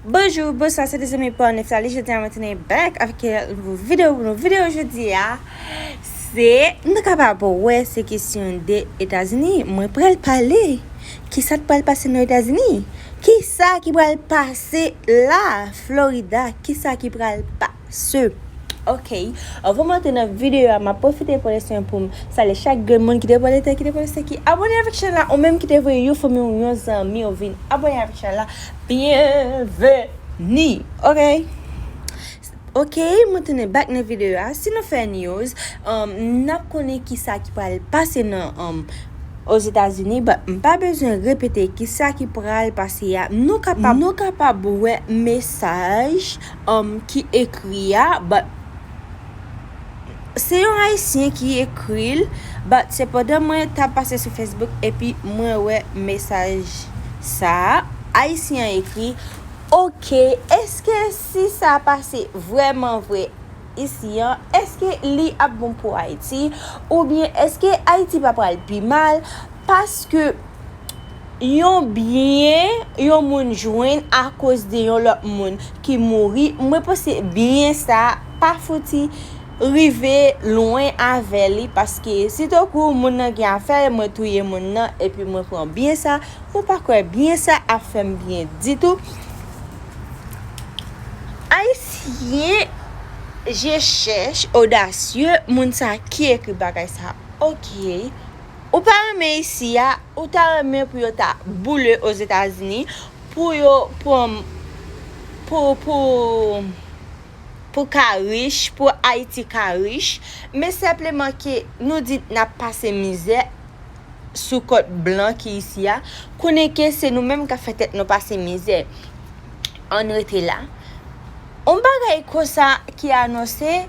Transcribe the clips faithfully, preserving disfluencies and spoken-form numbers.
Bonjou, bonswa, se de zanmi pa w Neftali. Jodi a mwen tounen back avèk yon nouvo videyo pou nou. Videyo jodi a, se, nou kapab wè se kesyon de Etazini. Mwen pral pale. Kisa k pral pase nan Etazini? Kisa ki pral pase la, Florida? Kisa ki pral pase? Ok. Anvan m antre nan videyo a, m ap pwofite pran lè sa pou m salye chak grenn moun ki te pran lè, ki te pran lè, ki abòne avèk chanèl la, ou menm ki te voye yon fanmi w, yon zanmi w vin abòne avèk chanèl la. Byenveni. Ok. Ok, mwen tounen back nan videyo a. Si nou fè news, um, n ap konnen kisa ki pral pase nan, um, Ozetazini, but m pa bezwen repete kisa ki pral pase a. Nou kapab, nou kapab wè mesaj, um, ki ekri a, but se yon Ayisyen ki ekri l, but se pandan mwen t ap pase sou Facebook epi mwen wè mesaj sa a. Ayisyen an ekri, ok, èske si sa pase vrèman vre isi an, èske li ap bon pou Ayiti? Oubyen èske Ayiti pa pral pi mal? Paske yon byen yon moun jwenn akoz de yon lòt moun ki mouri, mwen panse byen sa pa fouti rive lwen avè li, paske si tankou moun nan gen afè, mwen touye moun nan, epi mwen pran byen sa, mwen pa kwè byen sa ap fè m byen ditou. Ayisyen, je chèch, odasye, moun sa ki ekri bagay sa. Ok. Ou pa renmen isi a, ou ta renmen pou yo ta boule Ozetazini, pou yo pran, pou, pou, pou ka rich, pou Ayiti ka rich, men senpleman ke nou di n ap pase mizè sou kòt blan ki isi a, konnen ke se nou menm k ap fè tèt nou pase mizè. Ann rete la. Yon bagay konsa ki anonse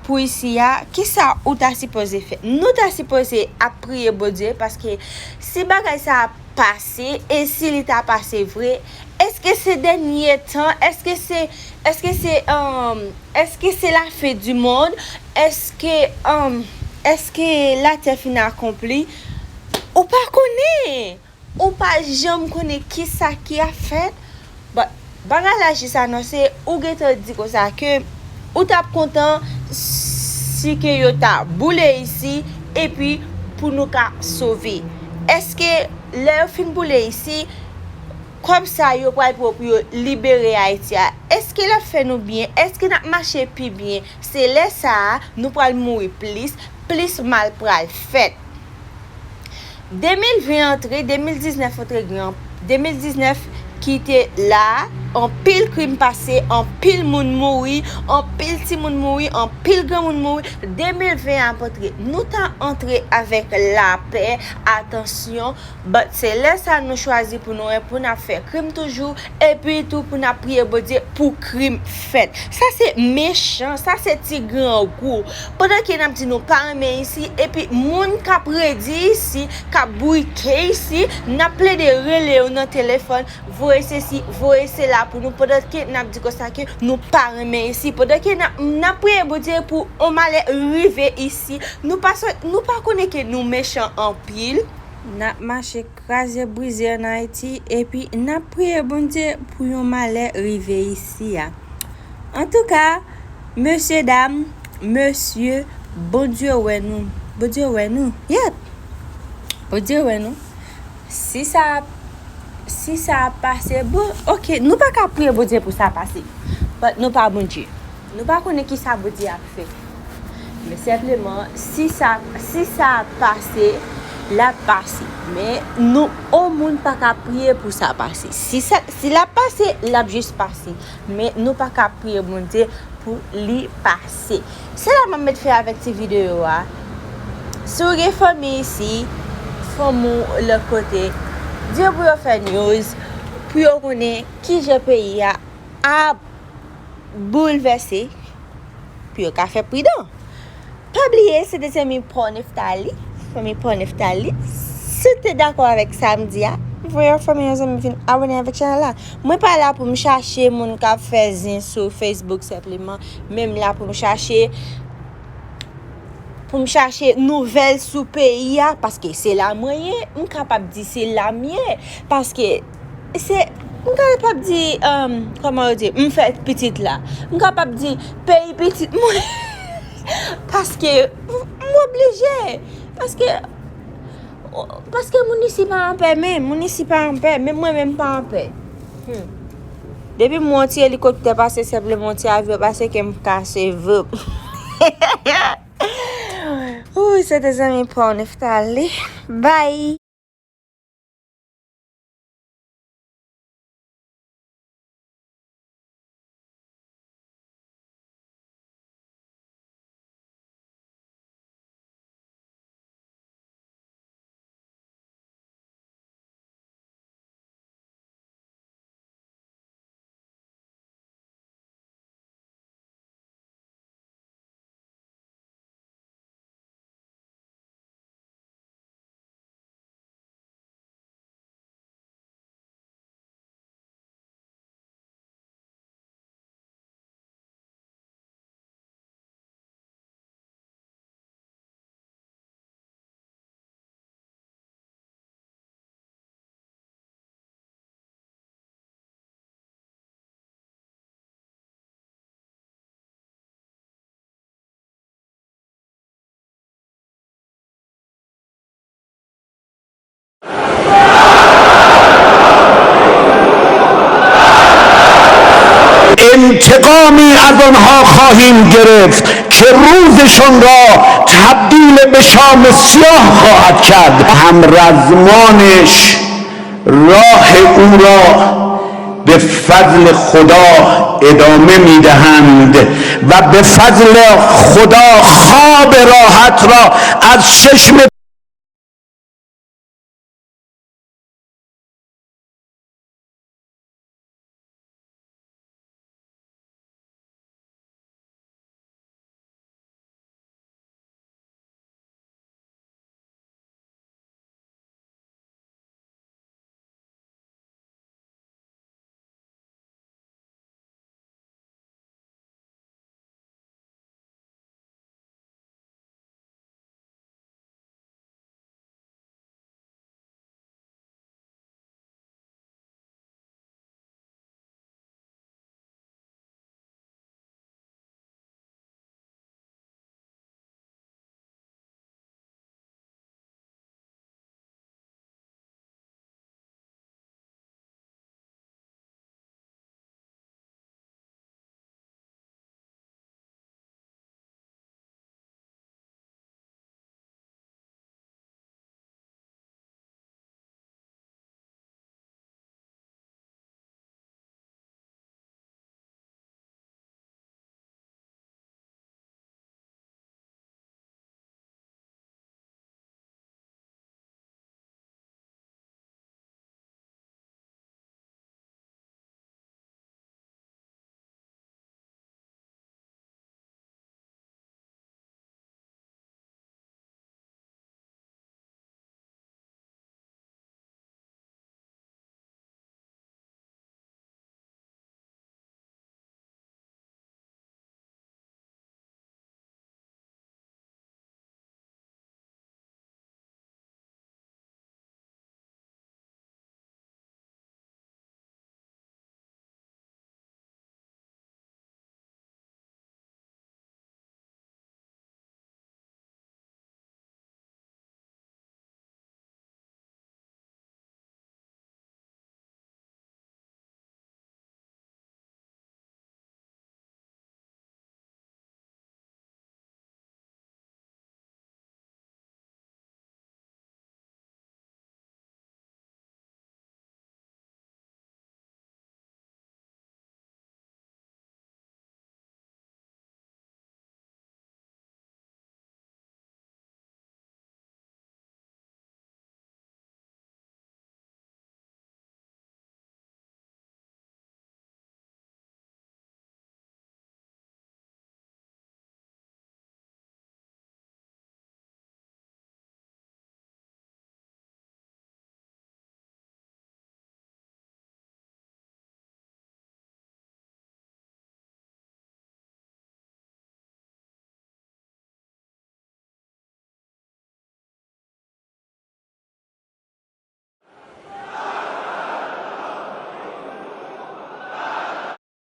pou isi a, kisa ou ta sipoze fè? Nou ta sipoze ap priye Bondye, paske si bagay sa a pase, e si li ta pase vre, èske se dènye tan? Èske se, èske se, um, èske se la fin du monde? Èske, um, èske latè fin akonpli? Ou pa konnen. Ou pa janm konnen kisa ki ap fèt. But bagay la jis anonse, ou gentan di konsa ke ou t ap kontan si ke yo ta boule isi, epi pou nou ka sove. Èske lè yo fin boule isi, kòb sa yo pral pran pou yo libere Ayiti a, èske l ap fè nou byen? Èske n ap mache pi byen? Se lè sa a nou pral mouri plis, plis mal pral fèt. De mil ven antre, de mil diznèf antre, gen de mil diznèf ki te la, anpil krim pase, anpil moun mouri, anpil timoun mouri, anpil granmoun mouri. De mil ven ap antre, nou ta antre avèk lapè, atansyon, but se lè sa nou chwazi pou nou, pou n ap fè krim toujou, epi tou pou n ap priye Bondye pou krim fèt. Sa se mechan, sa se ti grangou. Pandan ke n ap di nou pa renmen isi, epi moun k ap redi isi, k ap brike isi, n ap plede rele yo nan telefòn, voye sesi, voye sela pou nou, pandan ke n ap di konsa ke nou pa renmen isi, pandan ke n ap, n ap priye Bondye pou yon malè rive isi, nou pa, nou pa konnen ke nou mechan anpil. N ap mache kraze brize ann Ayiti, epi n ap priye Bondye pou yon malè rive isi a. Antouka, mesye dam, mesye, Bondye wè nou. Bondye wè nou. Yep. Bondye wè nou. Si sa, si sa ap pase, bon, ok, nou pa ka priye Bondye pou sa pase. But nou pa Bondye. Nou pa konnen kisa Bondye ap fè. Men senpleman, si sa, si sa ap pase, l ap pase. Men nou, yon moun pa ka priye pou sa pase. Si sa, si l ap pase, l ap jis pase. Men nou pa ka priye Bondye pou li pase. Se la m ap met fen avèk ti videyo a. Si w gen fanmi isi, fanmi w lòt kote, di yo pou yo fè news, pou yo konnen kijan peyi a ap boulvèse, pou yo ka fè pridan. Pa bliye, se te zanmi pa w Neftali, fanmi pa w Neftali. Si w te dakò avèk sa m di a, voye yon fanmi, yon zanmi vin abòne avèk chanèl la. Mwen pa la pou m chache moun k ap fè zen sou Facebook senpleman, men m la pou m chache, pou m chache nouvèl sou peyi a, paske se la mwen ye, m kapab di se la m ye, paske se, M kapab di, um, kòman yo di, m fè pitit la. M kapab di, peyi pitit mwen. Paske, m, m oblije. Paske, paske moun isi pa anpè menm. Moun isi pa anpè. Menm mwen menm pa anpè. Hmm. Depi m wè yon ti elikoptè pase, senpleman yon ti avyon pase, kè m kase, voup. Wi, se te zanmi pa w Neftali. Bye. انتقامی از آنها خواهیم گرفت که روزشان را تبدیل به شام سیاه خواهد کرد. همرزمانش راه او را به فضل خدا ادامه می‌دهند و به فضل خدا خواب راحت را از چشم